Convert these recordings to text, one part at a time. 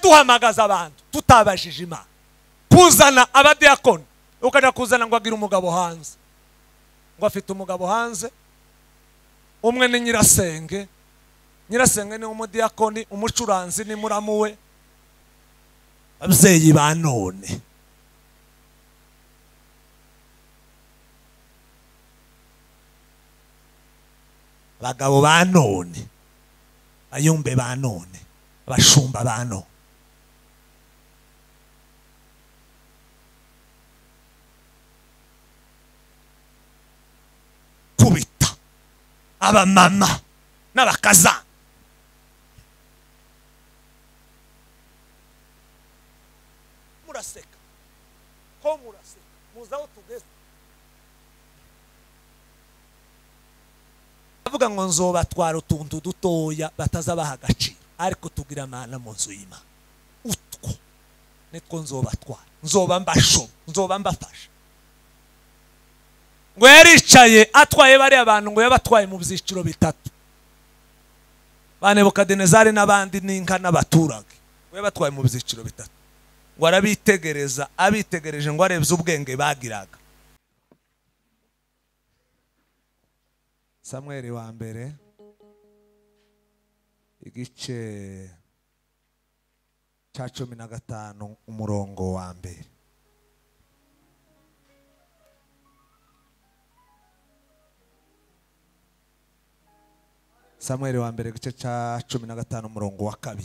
Duhamagaza abantu tutabajije Imana. Kuzana abadiakoni, ukaja kuzana ngo agira umugabo hanze, ngo afite umugabo hanze, umwe ni nyirasenge, nyirasenge ni umudiakoni, umucuranzi ni muramu we. Ababyeyi ba none abagabo ba none, ayumbe ba none, abashumba ba none. Kubita abamama n'abakazana. Muraseka ko muraseka, muzaho tugeze. Avuga ngo nzobatwara utuntu dutoya batazabaha agaciro, ariko tugira Imana mu nzu y'Imana. Utwo nitwo nzobatwara, nzoba mbasho, nzoba mbafasha. Ngo yaricaye atwaye bari abantu, ngo yabatwaye mu byiciro bitatu, ba Nebukadinezari n'abandi n'inka n'abaturage. Ngo yabatwaye mu byiciro bitatu, ngo arabitegereza, abitegereje ngo arebye ubwenge bagiraga. Samweli wa mbere igice cya 15 umurongo wa mbere. Samweli wa mbere igice cya 15 umurongo wa 2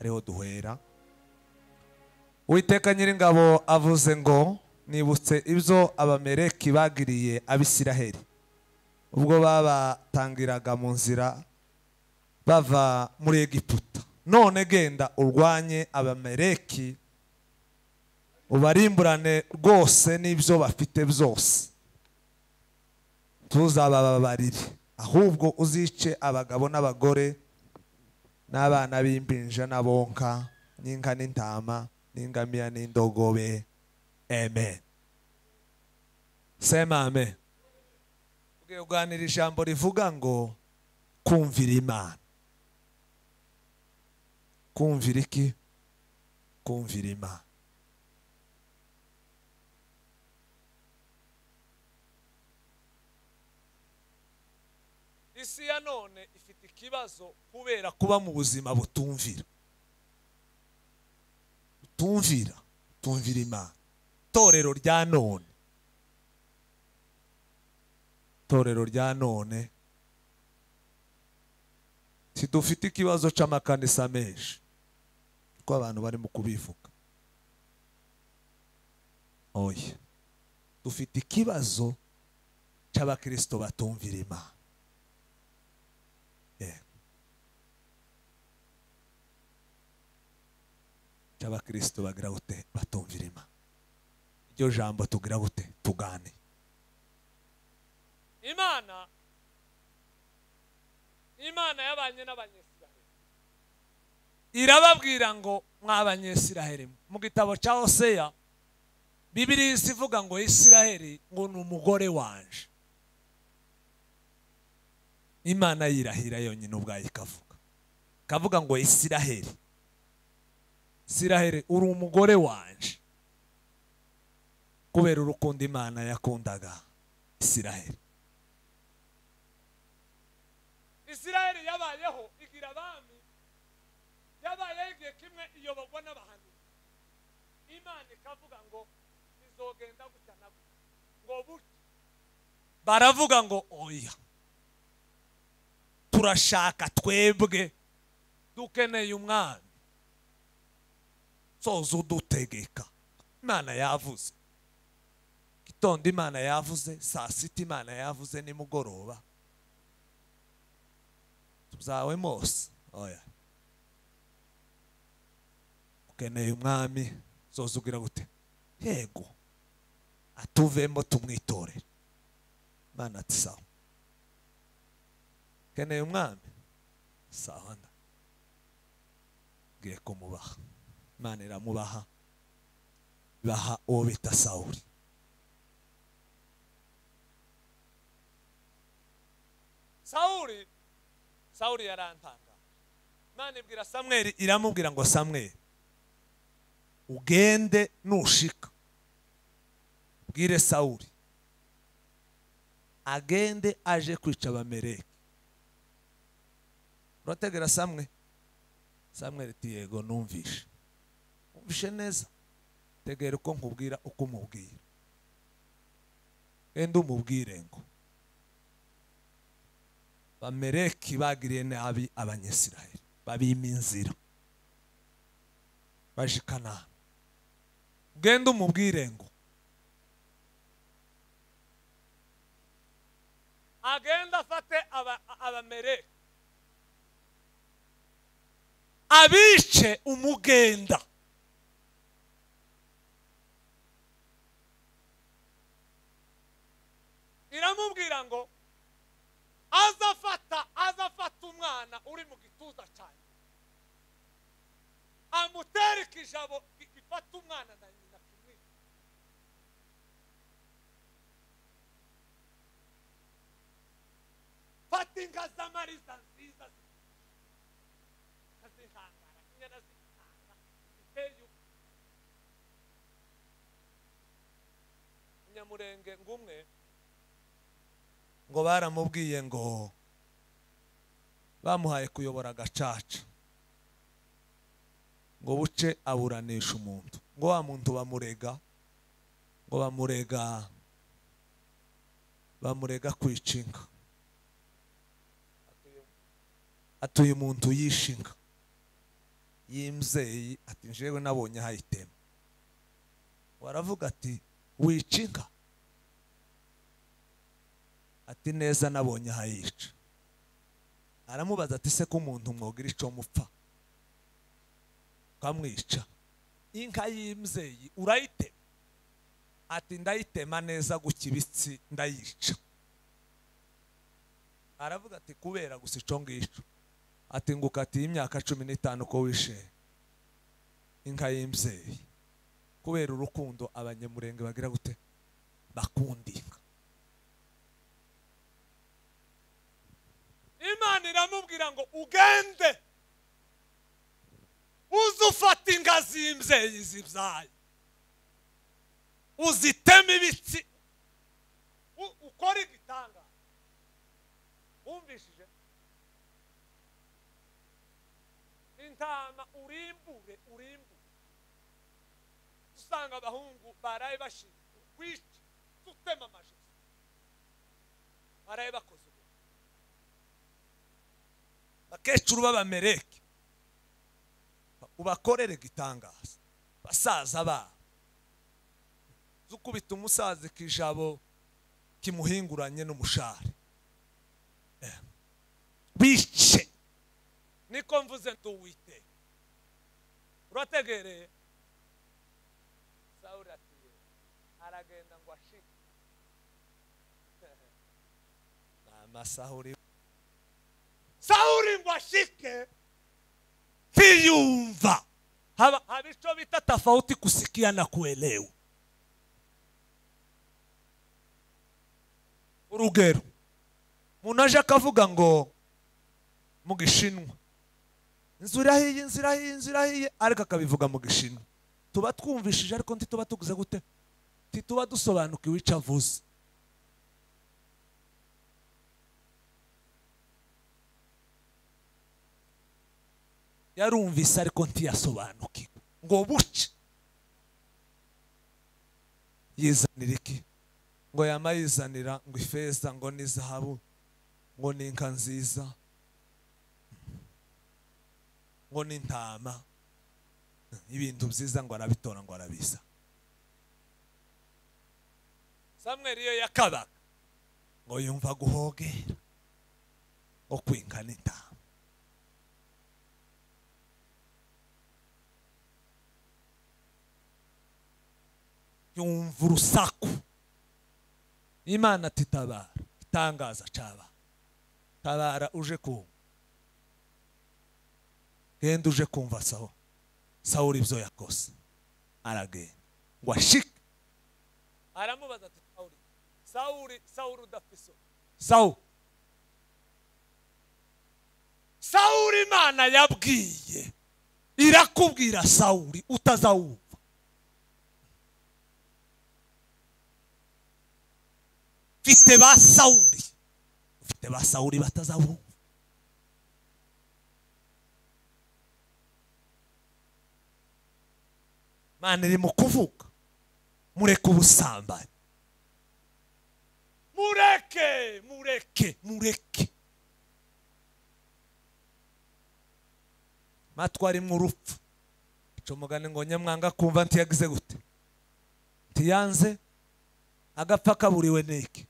ariho duhera. Uwiteka Nyiringabo avuze ngo nibutse ibyo Abameleki bagiriye Abisiraheli ubwo babatangiraga mu nzira bava muri Egiputa. None genda urwanye Abameleki ubarimburane rwose n'ibyo bafite byose, tuzabababarire, ahubwo uzice abagabo n'abagore n'abana b'impinja n'abonka n'inka n'intama n'ingamiya n'indogobe. Amen. Sema amen. Ugiye kuganira ijambo rivuga ngo kumvira Imana. Kumvira iki? Kumvira Imana. Isi ya none ifite ikibazo kubera kuba mu buzima butumvira. Tumvira, tumvira Imana. Torero rya none, torero rya none tidufite ikibazo c'amakanisa menshi ko abantu bari mu kubivuga. Oya, dufite ikibazo c'abakristo batumvira Imana. C'abakristo bagira gute? Batumvira Imana. Iryo jambo tugira gute? Tugane. Imana yabanye n'Abanyisiraheli, irababwira ngo mw'Abanyisiraheli, mu gitabo cya Hoseya Bibiliya ivuga ngo Isiraheli ngo ni umugore wanje. Imana yirahira yonyine ubwayo ikavuga, kavuga ngo Isiraheli, Isiraheli uri umugore wanje, kubera urukundo Imana yakundaga Isiraheli. Isiraheli yabayeho igira abami, yabayeho igihe kimwe iyoborwa n'abahanuzi. Imana ikavuga ngo bizogenda gutya na gutya, ngo butya. Baravuga ngo oya, turashaka twebwe, dukeneye umwami soza udutegeka. Imana yavuze gitondo, Imana yavuze saa sita, Imana yavuze nimugoroba, tuzawe mose. Oya, ukeneye umwami soza ugira gute? Yego, atuvemo tumwitorere. Imana ati sawa, ukeneye umwami sawa, ngiye kumubaha. Imana iramubaha, ibaha uwo bita Sawuli. Sawuli yarantanga. Imana ibwira Samweli, iramubwira ngo Samweli, Ugende nushika bwire Sawuli agende aje kwica Abameleki. Urategera Samwe? Samweli ati yego numvishe. Umvishe neza. Tegera uko nkubwira uko umubwira. Genda umubwire ngo Abameleki bagiriye nabi Abanyisirayeli, babima inzira baje i Kanani. Genda umubwire ngo agenda afate Abameleki abice umugenda. Iramubwira ngo azafata umwana uri mu gituza cyane, amutere ikijabo gifata umwana na nyina kimwe. Fata inka z'amariza nziza z'inkangara, inyana z'inkangara ziteye Nyamurenge ngumwe ngo baramubwiye ngo bamuhaye kuyobora agacaca ngo buce aburanisha umuntu, ngo wa muntu bamurega, ngo bamurega kwica inka. Atuye umuntu yishinga yimzeyi, ati njewe nabonye hayitema. Waravuga ati wica inka? Ati neza nabonye hayica. Aramubaza ati se ko umuntu mwogira ico mupfa kamwica, inka yimzeyi urayitema? Ati ndayitema neza gukibitsi ndayica. Aravuga ati kubera gusa ico ngico, ati ngukatiye imyaka 15 ko wishe inka yimzeyi. Kubera urukundo abanyamurenge bagira gute? Bakunda inka. Imana iramubwira ngo ugende uzufata inka z'imzeyi zibyaye, uziteme ibitsi, ukore igitanga. Wumvishije? Intama urimbure. Usanga abahungu baraye bashinzwe kwica, tutema amajosi, baraye bakoze ubu. Bakecuru b'Abameleki ubakorere gitangaza, basaza babo zukubita umusaza kijabo kimuhinguranye n'umushari bice. Niko mvuze nduwite. Urategereye? Sawuli ati aragenda ngo ashike. Mama Sawuli ngo ashike tiyumva. Haba ico bita tofauti kusikia na kuelewa. Urugero, umuntu aje akavuga ngo mu Gishinwa inzira hiye, inzira hiye, inzira hiye, ariko akabivuga mu Gishinwa, tuba twumvishije ariko ntituba tuguze gute, ntituba dusobanukiwe ico avuze. Yarumvise ariko ntiyasobanukiwe. Ngo buce yizanira iki? Ngo yama yizanira ngo ifeza, ngo n'izahabu, ngo n'inka nziza, ngo n'intama, ibintu byiza ngo arabitora ngo arabiza. Samweli iyo yakabaga ngo yumva guhogera ngo kwinka n'intama. Yumva urusaku. Imana ati tabara, itangaza caba. Tabara uje kumva. Genda uje kumva sawo. Sawuli ibyo yakoze. Aragenda ngo ashike. Aramubaza ati Sawuli, Sawuli, Sawuli udafiso. Sawuli. Sawuli Imana yabwiye irakubwira Sawuli utazawumva. Mfite ba Sawuli, ufite ba Sawuli batazabumva. Imana iri mu kuvuga, mureke ubusambanyi, mureke, mureke, mureke. Matwari mu rupfu. Ico mugani ngo nyamwanga kumva ntiyagize gute, ntiyanze agapfa kaburiwe niki.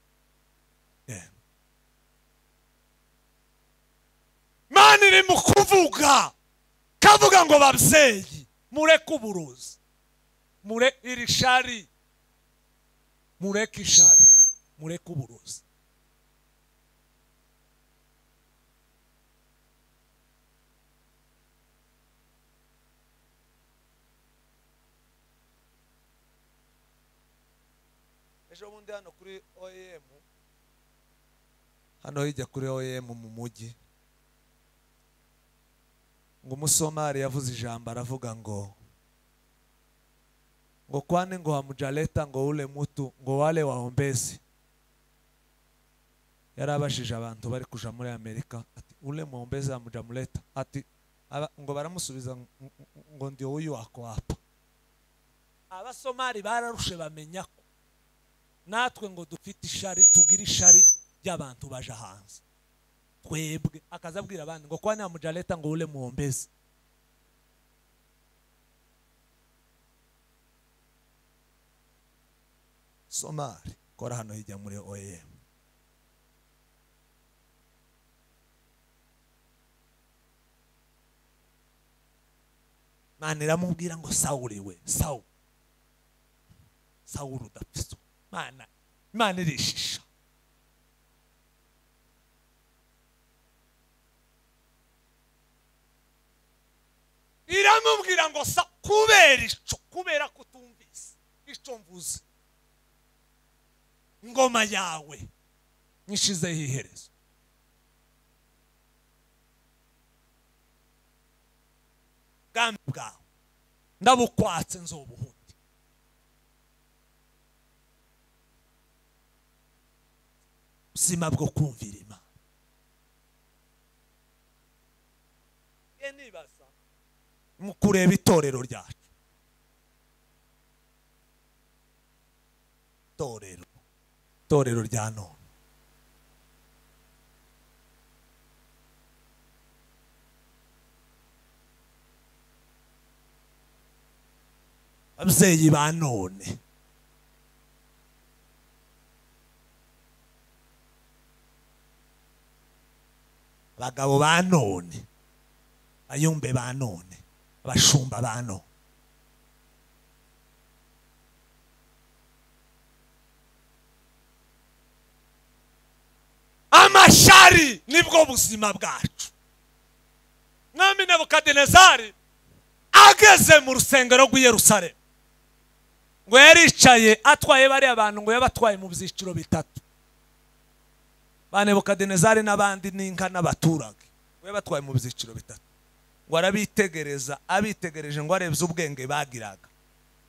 Imana iri mu kuvuga, kavuga ngo babyeyi mureke uburozi, mure iri shari, mureke ishari, mureke uburozi. Ejo bundi hano kuri OEM, hano hirya kuri OEM mu mujyi, ngo umusomali yavuze ijambo aravuga ngo kwani ngo hamujaleta ngo ule mutu ngo wale waombezi. Yarabashije abantu bari kuja muri Amerika ati ule muombezi hamujamuleta, ati ngo baramusubiza ngo ndio huyu ako hapa. Abasomali bararushe bamenya ko natwe ngo dufite ishari, tugira ishari ry'abantu baje hanze twebwe. Akazabwira abandi ngo kwani hamujaleta ngo ule muombezi. Somali kora hano hirya muri OEM. Imana iramubwira ngo Sawuli we, Sawuli, Sawuli udapfa. Imana, Imana irishisha. Iramubwira ngo kubera ico, kubera kutumvise ico mvuze, ingoma yawe nyishizeho iherezo. Bwami bwawe ndabukwatse nzobuhundi. Ubuzima bwo kumvira Imana. Nibaza mu kureba itorero ryacu, itorero, itorero rya none, ababyeyi ba none, abagabo ba none, abayumbe ba none, abashumba ba none. Amashari nibwo buzima bwacu. Mwami Nebukadinezari ageze mu rusengero rw'i Yerusalemu, ngo yaricaye atwaye bari abantu, ngo yabatwaye mu byiciro bitatu, ba Nebukadinezari n'abandi n'inka n'abaturage, ngo yabatwaye mu byiciro bitatu. Ngo arabitegereza, abitegereje ngo arebye ubwenge bagiraga.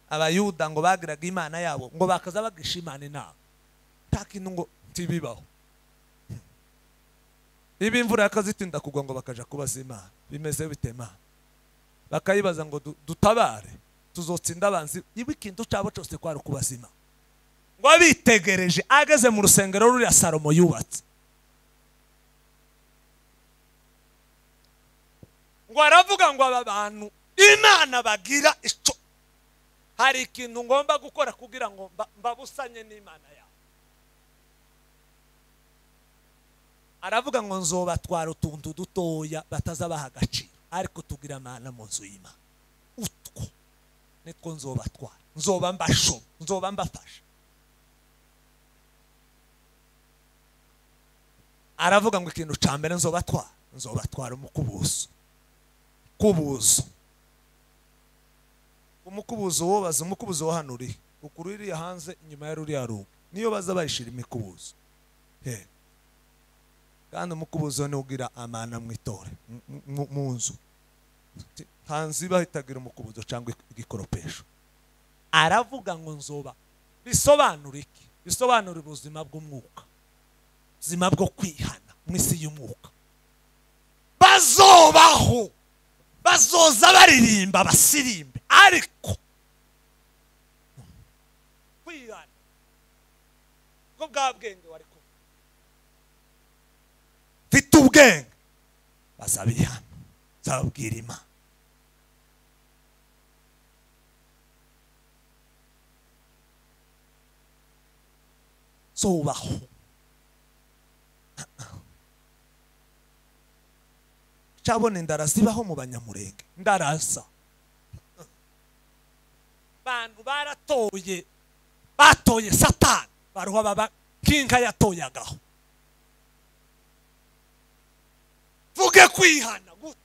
Abayuda ngo bagiraga Imana yabo, ngo bakaza bagisha Imana inama, nta kintu ngo ntibibaho. Ibi imvura yakazitinda kugwa ngo bakaja kubaza Imana, bimeze bite Imana? Bakayibaza ngo dutabare, tuzotsinda abanzi. Ibi kintu cyabo cyose kwari kubaza Imana. Ngo abitegereje ageze mu rusengero ruriya Salomo yubatse, ngo aravuga ngo aba bantu Imana bagira ico, hari ikintu ngomba gukora kugira ngo mbabusanye n'Imana yabo. Aravuga ngo nzobatwara utuntu dutoya batazabaha agaciro, ariko tugira Imana mu nzu y'Imana. Utwo nitwo nzobatwara, nzoba mbasho, nzoba mbafasha. Aravuga ngo ikintu ca mbere nzobatwara, nzobatwara umukubuzo. Kubuzo, umukubuzo wo baza, umukubuzo wo hano uri ukuru iri hanze inyuma ya ruriya rugo, niyo baza bayishira imikubuzo. Kandi umukubuzo ni ugira amana mu itore mu nzu, hanze bahitagira umukubuzo cyangwa igikoropesho. Aravuga ngo nzoba, bisobanura iki? Bisobanura ubuzima bw'umwuka, ubuzima bwo kwihana mu isi y'umwuka. Bazobaho, bazoza baririmba basirimbe, ariko kwihana ko bwa bwenge wari kuvuga, mfite ubwenge, bazabihana, nzababwira Imana. Zobaho cyabone indara zibaho mu Banyamurenge, ndarasa bantu baratoye, batoye Satani, baruha baba kinka yatoyagaho. Vuge kwihana gute?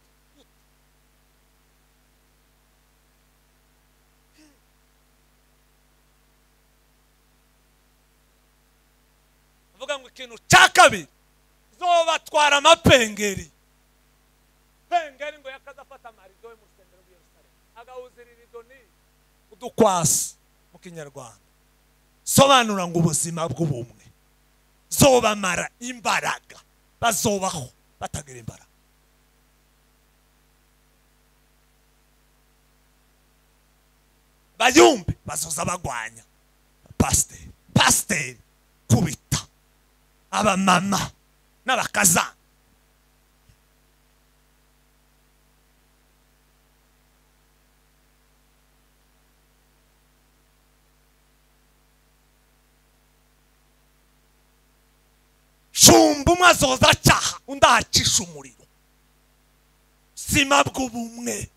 Vuga ngo ikintu cya kabiri zobatwara amapengeri. Pengeri ngo yakazafata amarido yo mu rusengero rw'i Yerusalemu, agahuzira irido ni udukwasi mu Kinyarwanda. Sobanura ngo ubuzima bw'ubumwe zobamara imbaraga, bazobaho batagira imbaraga. Bayumbe bazoza bagwanya pasiteri, pasiteri kubita abamama n'abakazana. Shumba umwe azoza acyaha undi ahacisha umuriro. Ubuzima bw'ubumwe,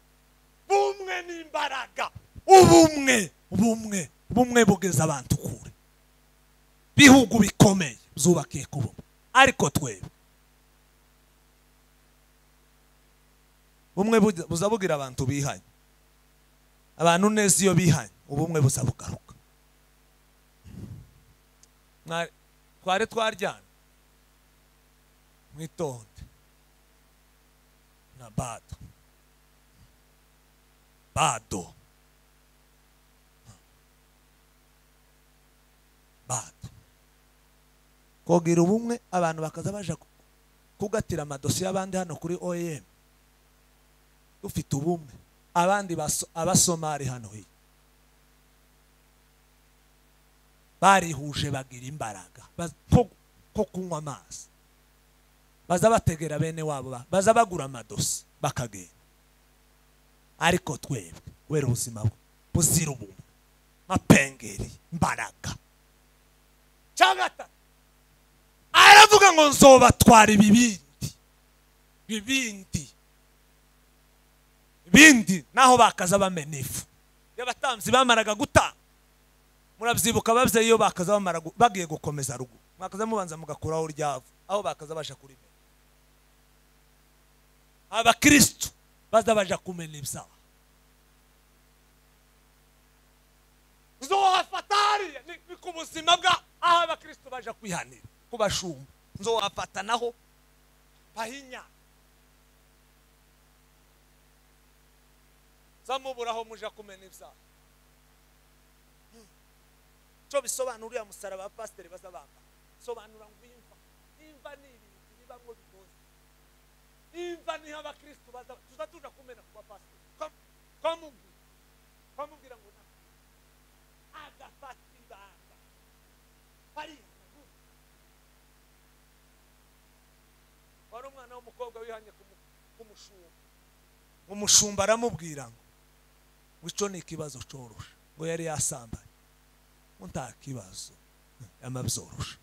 bumwe n'imbaraga, ubumwe, ubumwe, ubumwe bugeza abantu kure. Bihugu bikomeye zubakiye ku bumwe, ariko twebwe bumwe buzabugira abantu bihanye, abantu neza iyo bihanye ubumwe buzabugaruka. Twari twaryana mwitonde na bado bado bado kogira ubumwe, abantu bakaza baje kugatira amadosiye y'abandi hano kuri OEM. Dufite ubumwe, abandi abasomali hano hirya barihuje bagira imbaraga ko kunywa amazi, baza bategera bene wabo, baza bagura amadosi bakagenda. Ariko twebwe kubera ubuzima buzira ubumwe, mapengeri imbaraga. Cyagata aravuga ngo nzobatwara ibibindi, bibindi bindi, naho bakaza bamena ifu. Y'abatambyi bamaraga gutanga, murabyibuka ababyeyi iyo bakaza bamara bagiye gukomeza rugo, mwakaza mubanza mugakuraho ryavu, aho bakaza baje kurimena. Abakristo baza baje kumena ibyaha. Nzohafata hariya ni ku buzima bwa aho abakristo baje kwihanira kubashumba, nzohafata naho bahinya zamuburaho muja kumena ibyaha. Cyo bisobanura uriya musaraba wa pasiteri baza bamba, sobanura ngo imva, imva ni ibintu bibamwo bigoze. Imva ni abakristo baza tuza tuja kumena ku bapasiteri, kamubwira ngo na agafata ibanga bari. Wari umwana w'umukobwa wihanye kumushumba, umushumba aramubwira ngo ico ni ikibazo coroshe, ngo yari yasambaye, ngo nta kibazo yamabyoroshe.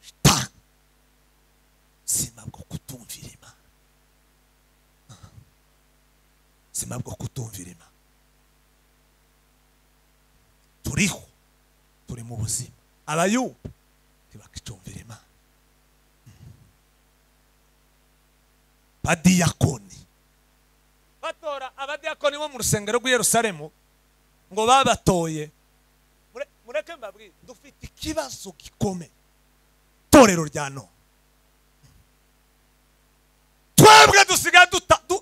Shitani, ubuzima bwo kutumvira Imana, ubuzima bwo kutumvira Imana. Turiho, turi mu buzima, abayumva ntibakicumvira Imana. Badiyakoni batora abadiyakoni bo mu rusengero rw'i Yerusalemu ngo babatoye. Mureke mbabwire, dufite ikibazo gikomeye torero rya none. Twebwe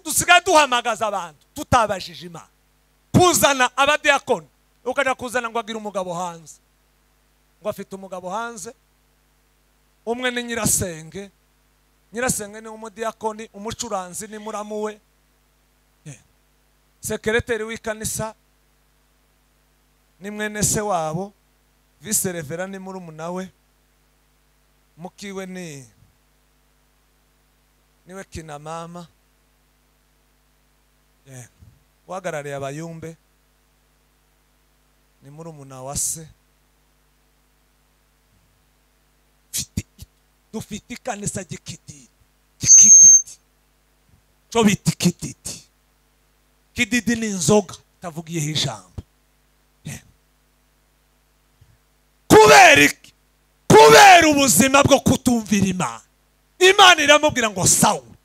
dusigaye duhamagaza abantu tutabajije Imana. Kuzana abadiyakoni ukajya kuzana ngo agira umugabo hanze, ngo afite umugabo hanze, umwe ni nyirasenge, nyirasenge ni umudiyakoni, umucuranzi ni muramu we, sekereteri w'ikanisa ni mwene se wabo, vice revera ni murumuna we, mukiwe ni niwe kina mama, uhagarariye abayumbe ni murumuna wa se. Dufite ikanisa ry'ikididi, kididi cyo bita ikididi. Kididi ni inzoga itavugiyeho ijambo. Kubera iki? Kubera ubuzima bwo kutumvira Imana. Imana iramubwira ngo Sawuli,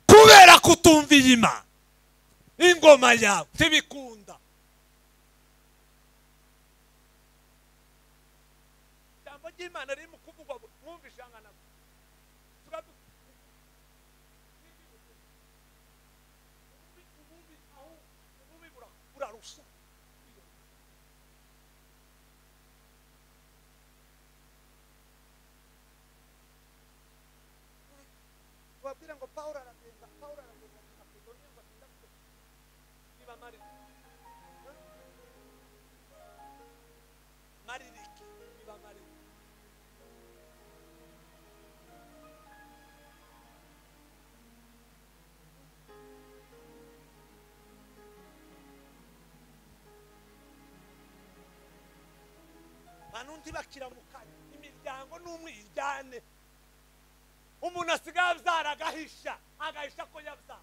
kubera kutumvira Imana ingoma yawe ntibikunda. Ijambo ry'Imana riri mu kuvugwa, mwumvishe angana burarusha. Wabwira ngo Paulo aragenda, Paulo aragenda Makedonia ngo atinda niba mari maririki niba mari bantu bakiramukanya imiryango n'umwiryane. Umuntu asigaye abyara agahisha, agahisha ko yabyara.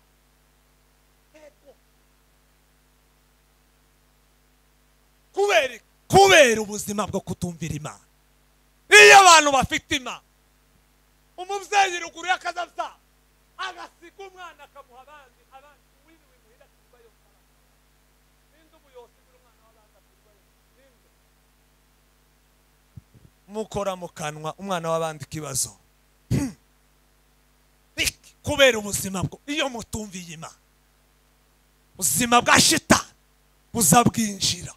Ego. Kubera ubuzima bwo kutumvira Imana. Iyo abantu bafite Imana, umubyeyi ruguru y'akazabyara agasiga umwana akamuha abandi, abandi wiriwe muhira akirirwa yose. Ninde ubuyosigira umwana w'abandi akirirwa yose? Ninde? Mukora mu kanwa umwana w'abandi ikibazo. Kubera ubuzima bwo iyo mutumviye Imana, ubuzima bwa shitani buzabwinjira.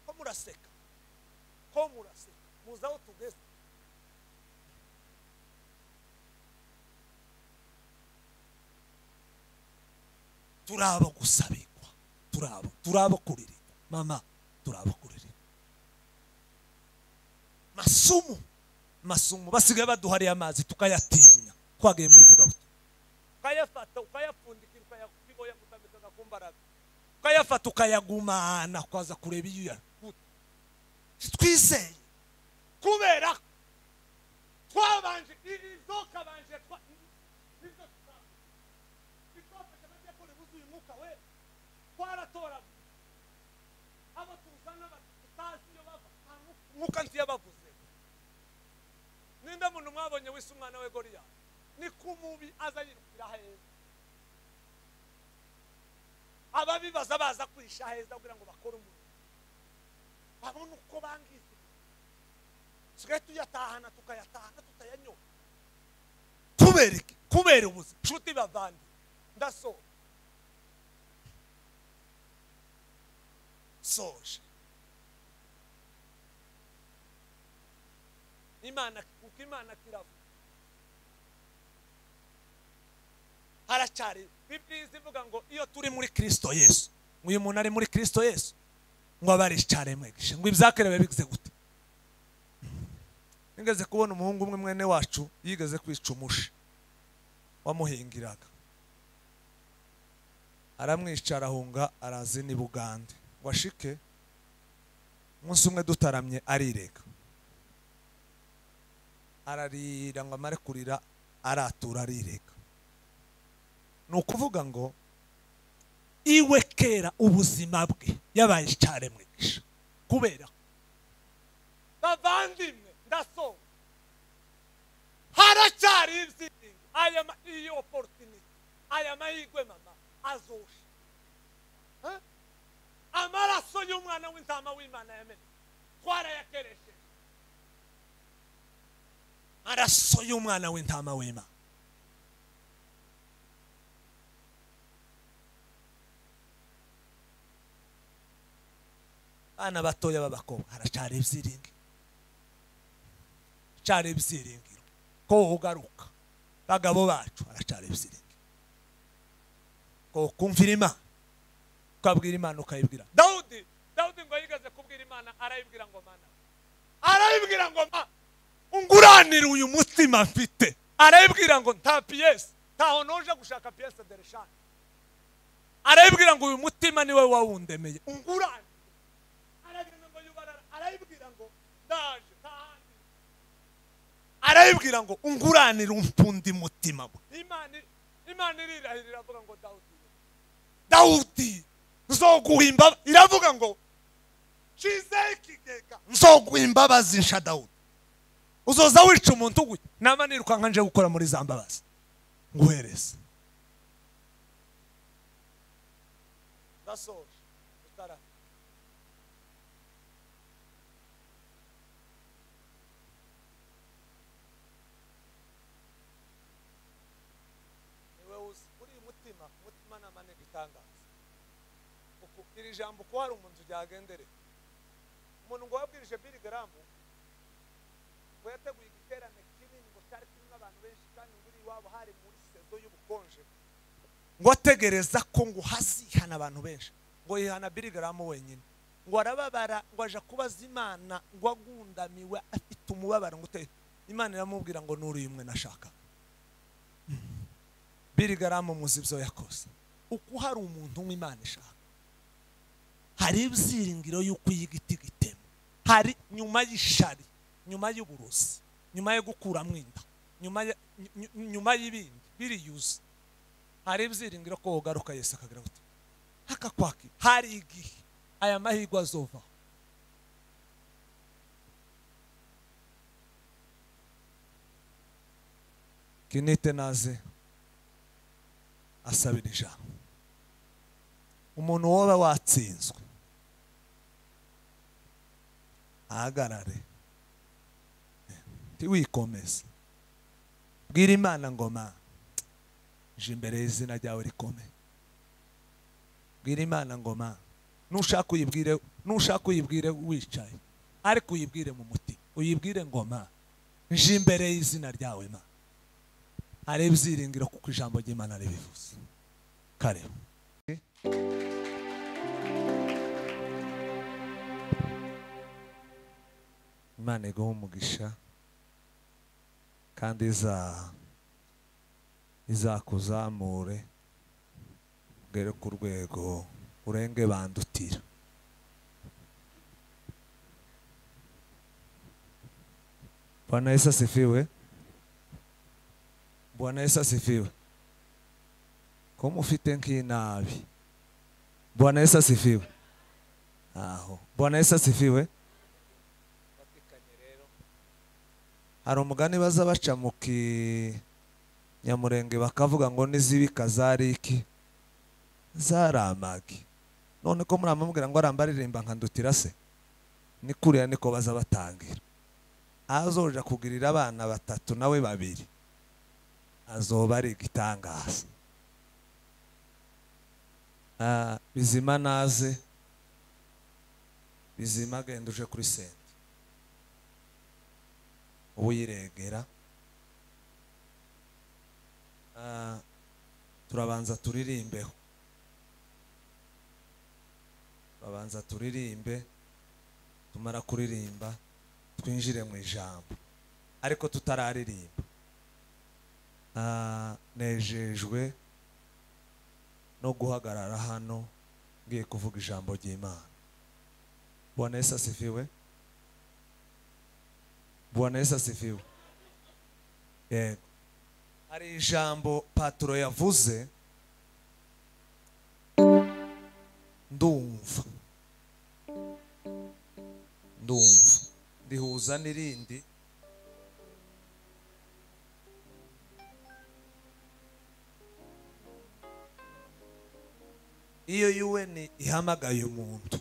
Ko muraseka, ko muraseka, muzi aho tugeze. Turabo gusabikwa, turabo kuririrwa mama, turabo kuririrwa. Masumu, masumu basigaye baduhariye amazi tukayatinya. Twagiye mu ivugabutumwa, ukayafata ukayapfundikira, ukayakuboya gutambika ku mbaraga, ukayafata ukayagumana ukaza kureba iyo twizeye. Kubera twabanje inzoka banje twaratora abo tuzana tutazi iyo bava, umwuka ntiyabavuze. Ninde muntu mwabonye wese umwana we Goliyati? Ni kumubi aza yirukira heza. Ababibaza baza kwisha heza kugira ngo bakore umuntu, babone uko bangiza. Sigaye tuyatahana tukayatahana tutayanywa. Kubera iki? Kubera ubuzima. Nshuti bavandi, ndasoje soje. Imana kuko Imana kiravuga. Haracyari Bibiliya ivuga ngo iyo turi muri Kristo Yesu, uyu muntu ari muri Kristo Yesu ngo abari icyaremwe gisha, ngo ibyakerewe bigize gute. Nigeze kubona umuhungu umwe mwene wacu yigeze kwica umushi wamuhingiraga, aramwica arahunga arazi ni Bugande. Ngo ashike umunsi umwe dutaramye arireka, ararira ngo amare kurira aratura arireka. Ni ukuvuga ngo iwe kera ubuzima bwe yabaye icyaremwe gisha. Kubera bavandimwe, ndasoma haracyari ibyiringiro. Aya iyi opportunity, aya mahirwe mama azosha. Amaraso y'umwana w'intama w'Imana yamenetse twarayakeresheje. Amaraso y'umwana w'intama w'Imana. Bana batoya b'abakobwa haracari ibyiringiro, cyari ibyiringiro ko ugaruka. Bagabo bacu haracari ibyiringiro ko kumvira Imana, ukabwira Imana ukayibwira. Dawudi ngo yigaze kubwira Imana, arayibwira ngo mana, arayibwira ngo ma unguranire uyu mutima mfite. Arayibwira ngo nta pièce, ntaho noje gushaka pièce de rechange. Arayibwira ngo uyu mutima niwe wawundemeye, ungurane. Arayibwira ngo yubarara, arayibwira ngo ndaje ntahandi. Arayibwira ngo unguranire umpundi mutima. Imana irirahira iravuga ngo Dawudi nzoguhimba, iravuga ngo shize ikigega nzoguhimba bazinsha Dawudi. Uzoza wica umuntu gutya, nama nirukanka nje gukora muri za mbabazi nguhereza. Ndasoje utara. Niwe uzi uri mutima, mutima namane gitangaza. Uko iri jambo ko hari umuntu ryagendere. Umuntu ngo wabwirije Billy Graham ngo yateguye igiterane kinini ngo cyari kirimo abantu benshi kandi ngo iwabo hari muri sezo y'ubukonje, ngo ategereza ko ngo hazihana abantu benshi, ngo yihana Billy Graham wenyine, ngo arababara, ngo aja kubaza Imana, ngo agundamiwe afite umubabaro, ngo Imana iramubwira ngo nuri imwe nashaka. Billy Graham muzi ibyo yakoze. Uko hari umuntu w'Imana ishaka, hari ibyiringiro y'uko igiti gitema, hari nyuma y'ishari, nyuma y'uburozi, nyuma yo gukuramo inda, nyuma y'ibindi biriyuza, hari ibyiringiro ko ugaruka Yesu akagira ngo hakakwaki. Hari igihe aya mahirwe azova. Kinite naze asabira ijambo. Umuntu woba watsinzwe ahagarare, ntiwikomeze, bwira Imana ngo ma nje imbere y'izina ryawe rikomeye. Bwira Imana ngo ma, nushaka uyibwire, nushaka uyibwire wicaye, ariko uyibwire mu mutima, uyibwire ngo ma nje imbere y'izina ryawe ma. Hari ibyiringiro kuko ijambo ry'Imana ribivuze. Karibu. Imana iguhe umugisha kandi izakuzamure ugere ku rwego urenge bandutira. Bwana Yesu asifiwe. Bwana Yesu asifiwe. Ko mufite nk'inabi. Bwana Yesu asifiwe. Aho. Bwana Yesu asifiwe. Hari umugani baza baca mu Kinyamurenge bakavuga ngo nizibika zari iki? Zaramagi. None ko muramubwira ngo arambaririmba nkandutira se? Ni kuriya niko baza batangira. Azoja kugirira abana batatu nawe babiri, azoba ari igitangaza. Bizima naze, Bizima genda uje kuri sente uyiregera. Turabanza turirimbeho, turabanza turirimbe, tumara kuririmba twinjire mu ijambo. Ariko tutararirimba, nejejwe no guhagarara hano ngiye kuvuga ijambo ry'Imana. Bwana Yesu asifiwe. Bwana Yesu asifiwe. Yego. Hari ijambo Patro yavuze ndumva ndihuza n'irindi. Iyo UN ihamagaye umuntu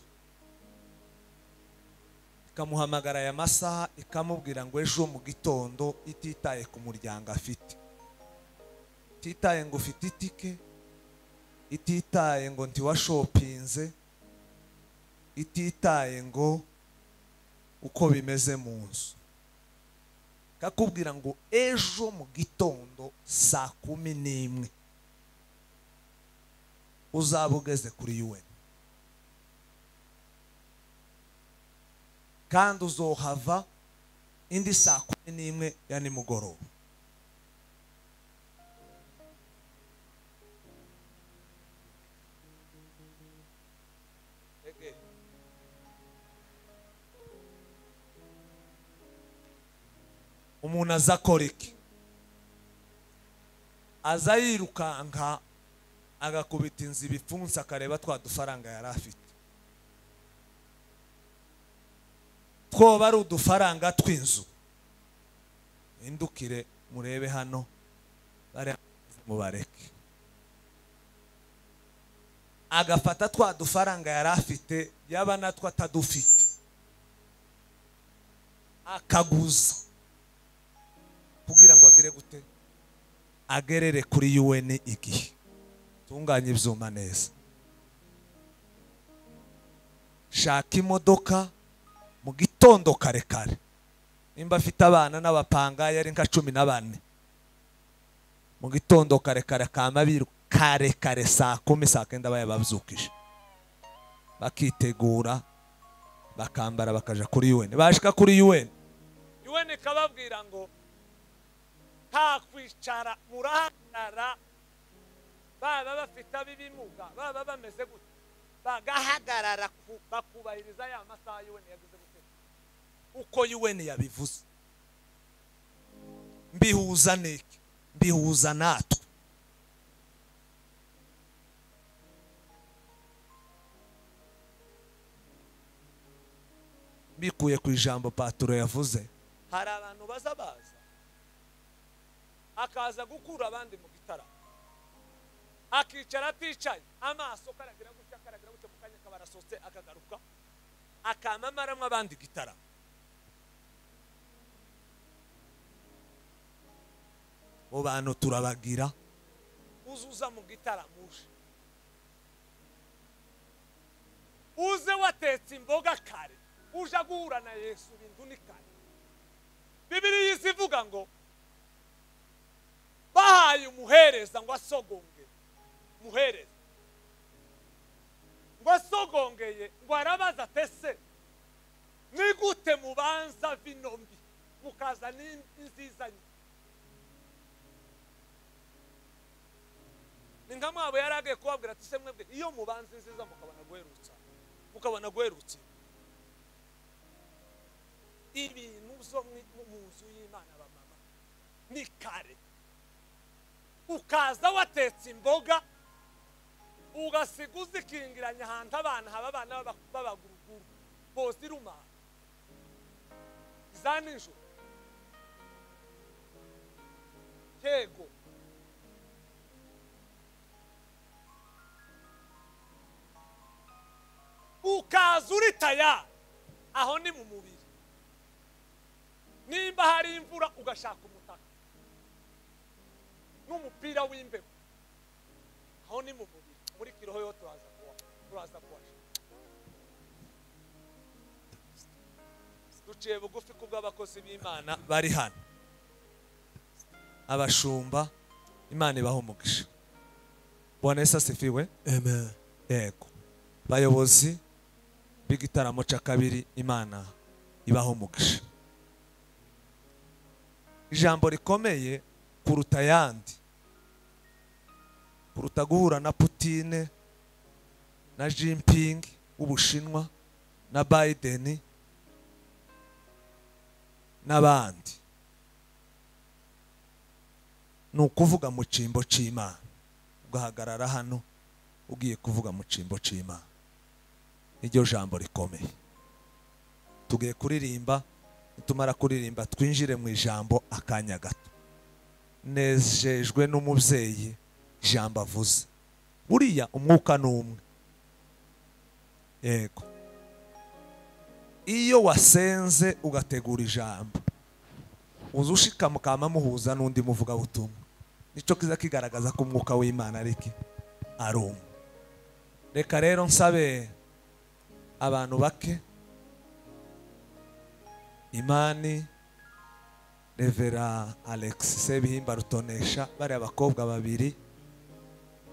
ikamuhamagara aya masaha ikamubwira ngo ejo mu gitondo, ititaye ku muryango afite, ititaye ngo ufite itike, ititaye ngo ntiwashopinze, Ititaye ngo uko bimeze mu nzu. Kakubwira ngo ejo mu gitondo saa 11 uzaba ugeze kuri UN. Kandi uzohava indi saa 11 ya nimugoroba. Umuntu azakora iki? Aza yirukanka agakubita inzu ibipfunsi akareba twa dufaranga yari afite. Twoba ari udufaranga tw'inzu. Indukire murebe hano bare mubareke. Agafata twa dufaranga yari afite yaba natwo atadufite. Akaguza kugira ngo agire gute? Agerere kuri UN igihe. Tunganye ibyuma neza. Shaka imodoka mu gitondo kare kare. Nimba afite abana n'abapanga yari nka 14. Mu gitondo kare kare kamabiru kare kare saa 10 saa 9 baye babyukije. Bakitegura bakambara bakaja kuri UN. Bashika kuri UN. UN kababwira ngo nta kwicara murahagarara, baba bafite abibimuga baba bameze gute bagahagarara bakubahiriza ya masaha UN yagize gute uko UN yabivuze. Mbihuza niki? Mbihuza natwe. Mbikuye ku ijambo Paturo yavuze, hari abantu baza baza akaza gukura abandi mu gitaramo, akicara aticaye amaso karagira gutya karagira gutya mu kanya kabarasotse akagaruka akamamaramwe abandi gitaramo. Bo bantu turabagira uzuza mu gitaramo uje uze watetse imboga kare uja guhura na Yesu bintu ni kare. Bibiliya izivuga ngo bahaye umuhereza ngo asogonge, muhereza ngo asogongeye ngo arabaza tese ni gute mubanza vino mbi mukaza n'inziza? Ni nka mwabo yaragiye kubabwira ati se mwebwe iyo mubanza inziza mukabona guherutsa, mukabona guherutsa ibintu byo mu nzu y'Imana bamama ni kare. Ukaza watetse imboga ugasiga uzikingiranya ahantu abana haba abana b'abaguruguru bose iruma za nijoro. Yego ukaza uri tayari, aho ni mu mubiri. Nimba hari imvura ugashaka umutaka n'umupira w'imbeho, aho ni mu mubiri. Muri kiroho yo turaza kuwasha. Duciye bugufi kubw'abakozi b'Imana bari hano, abashumba, Imana ibahe umugisha. Bwana Yesu asifiwe. Amen. Yego, bayobozi b'igitaramo cya kabiri, Imana ibahe umugisha. Ijambo rikomeye kuruta yandi, kuruta guhura na Putine na Jinping w'Ubushinwa na Biden n'abandi, ni ukuvuga mu cimbo c'Imana. Ugahagarara hano ugiye kuvuga mu cimbo c'Imana, niryo jambo rikomeye. Tugiye kuririmba, nitumara kuririmba twinjire mu ijambo akanya gato. Nejejwe n'umubyeyi ijambo avuze, buriya umwuka ni umwe. Yego, iyo wasenze ugategura ijambo uzushika mukama muhuza n'undi muvuga butumwa, nico kiza kigaragaza ko umwuka w'Imana ariki ari umwe. Reka rero nsabe Abantu bake Imani Revera Alex Sebihimba Rutonesha bari abakobwa babiri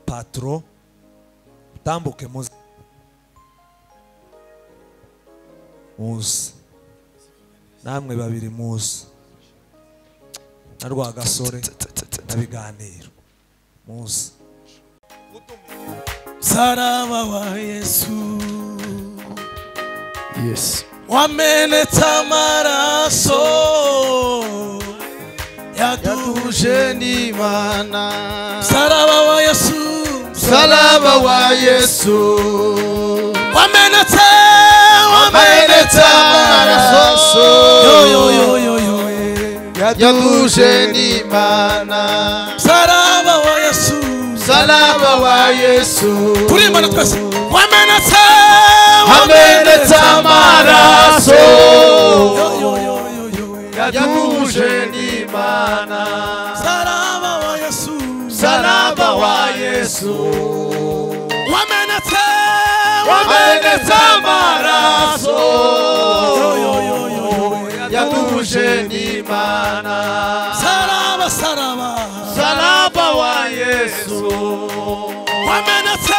Patro tambuke muze muze namwe babiri muze na Rwagasore na Biganiro muze. Saraba wa Yesu. Yes. Wamenetse amaraso yaduje n'Imana. Saraba wa Yesu. Salaba wa Yesu. Wamenetse wamenetse amaraso yo yo yo yo yo yaduje n'Imana. Saraba wa Yesu. Salaba wa Yesu. Turi Imana twese. Wamenetse wamenetse amaraso yo yo yo yo yaduje n'Imana. Salaba wa Yesu. Salaba wa Yesu. Wamenetse wamenetse amaraso yo yo yo yo yaduje n'Imana. Salaba salaba salaba wa Yesu. Wamenetse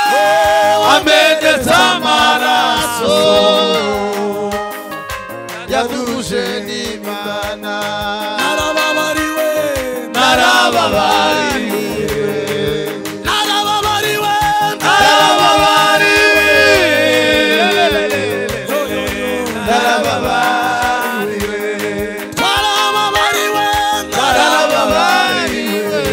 wamenetse amaraso yaduje n'Imana. Narababariwe narababariwe narababariwe narababariwe narababariwe twarababariwe narababariwe.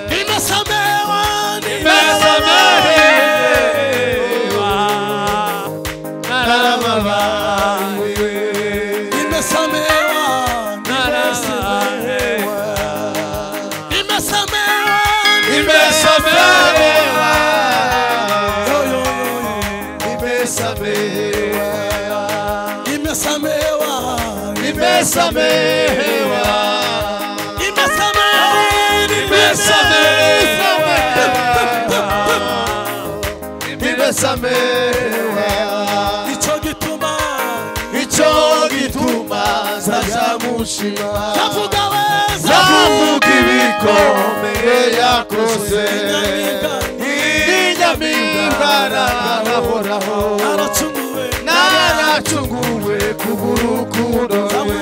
Nimesamewa nimesamehewa narababariwe nimesamewa nimesamewa nimesamehewa yo yo yo nimesamehewa nimesamewa nimesamehewa nimesamewa nimesamehewa nimesamehewa. Ico gituma ico gituma nzamushima zavuga we zavuga ibikomeye yakoze inyamibwa narahoraho naracunguwe naracunguwe kubw'urukundo rwe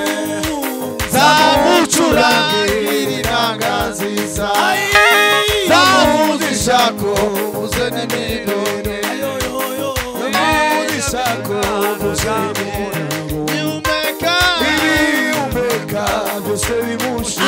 nzamucurangira inanga nziza nzamugisha ko muze n'imidone nzamugisha ko muze n'imidone ibihumeka byose bimushima.